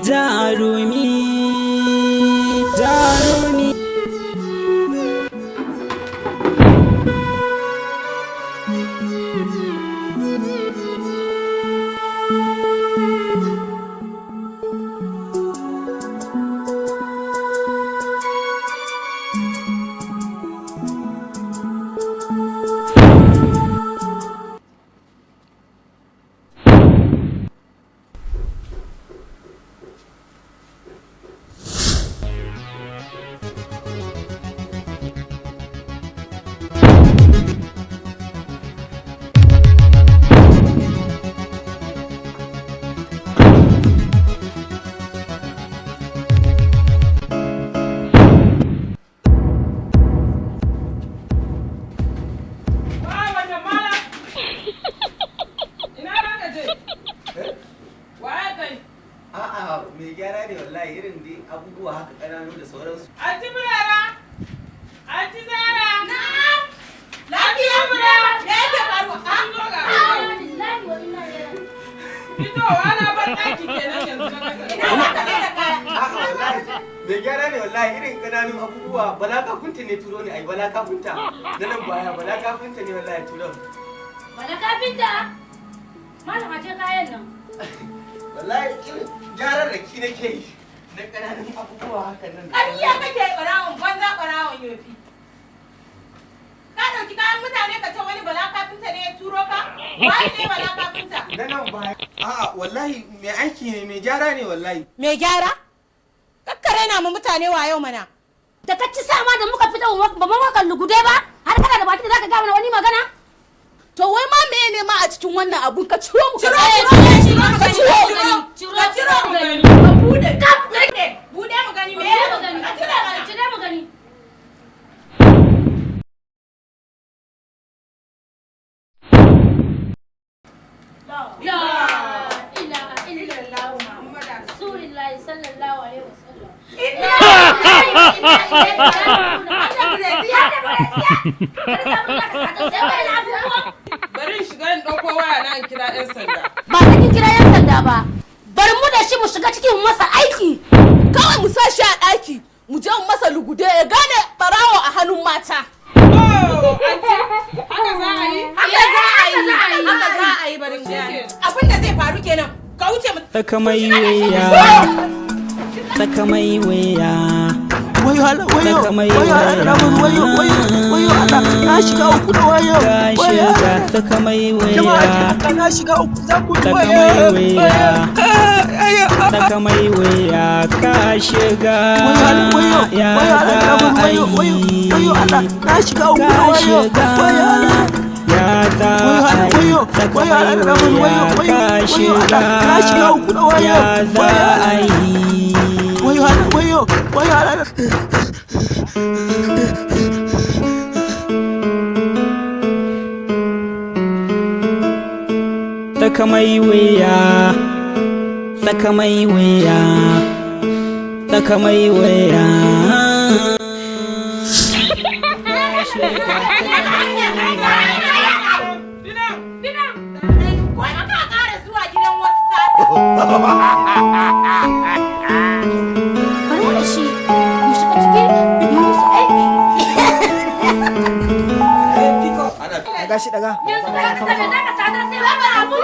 Jarumi, jarumi. Wa wannan malam? Ina za ka je? Waye kai? A'a, mai gyara ne wallahi, irin dai abubuwa haka ƙananu da sauransu. Anti Burera! Anti Zara! Na'am. Lafiya mura. Me yake faruwa? An zo ga fitowa na ban ɗaki kenan yanzu na kasa. Ina za ka je da kaya? A'a, wallahi mai gyara ne wallahi, irin ƙananun abubuwa. Bala kafinta ne turo ne ai, bala kafinta. Na nan baya, bala kafinta ne wallahi turo. Bala kafinta? Malam, aje kayan nan. Wallahi irin gyaran raki nake yi na ƙananun abubuwa hakan nan. Ƙarya kake, ɓarawon banza, ɓarawon yofi. Ka ɗauki kayan mutane ka ce wani bala kafinta ne ya turo ka? Waye ne bala kafinta? Na nan baya. A'a, wallahi mai aiki ne, mai gyara ne wallahi. Mai gyara? Kakkare na mu mutane wayo mana. Da ka ci sama da muka fita ba mu maka lugude ba, har kana da baki da zaka ga mana wani magana? To wai ma meye ne ma a cikin wannan abun? Ka ciro mu Ciro, ka ciro, ciro, ka ciro. Ciro, ka ciro mu gani. Ka bude. Ka bude. Bude mu gani me Bude mu gani. Ka cire mana. Cire mu gani. La ilaha illallah Muhammadu Rasulullahi sallallahu alaihi wasallam. Inna lillahi wa inna ilaihi raji'un. Allah Breziya. Kada samu da ka sata sai wani abubuwa. Bari in shiga in ɗauko waya na in kira 'yan sanda. Ba sai kin kira 'yan sanda ba. Bar mu da shi mu shiga cikin mu masa aiki. Kawai mu sa shi a ɗaki, mu je mu masa lugude ya gane barawo a hannun mata. Oh, anti, haka za a yi? Haka za a yi. Haka za a yi, bari Shikenan. Abin da zai faru kenan. Ka wuce mu. Tsaka mai wuya, tsaka mai wuya. Wayo Allah, wayo, Saka mai wayo Allah, waya. wayo, wayo, wayo Allah, na shiga uku da wayo, Ka wayo. shiga tsaka mai Jama'a, wuya, taimaka, na shiga uku, za ku Saka wayo, mai wuya. wayo, Tsaka mai wuya ka shiga. wayo Allah, wayo, Ya wayo Allah, za a wayo, wayo, yi? wayo Allah, na shiga uku Ka da wayo, shiga. wayo Allah. Ya za Wayo a Allah, yi? wayo, Tsaka wayo mai Allah, wuya wayo, wayo, ka wayo shiga. Allah, na shiga uku da wayo, Ya za wayo a Allah. yi? Wayo Allah, wayo, wayo Allah. Tsaka mai wuya, tsaka mai wuya, tsaka mai wuya. Ka shiga tsaka mai wuya. Binan! Ko ka ƙara zuwa gidan wasu sata. Bar mu da shi mu shiga ciki mu musu aiki. Ana Daga shi, daga. Yanzu da ka same za ka sata sai wani abu.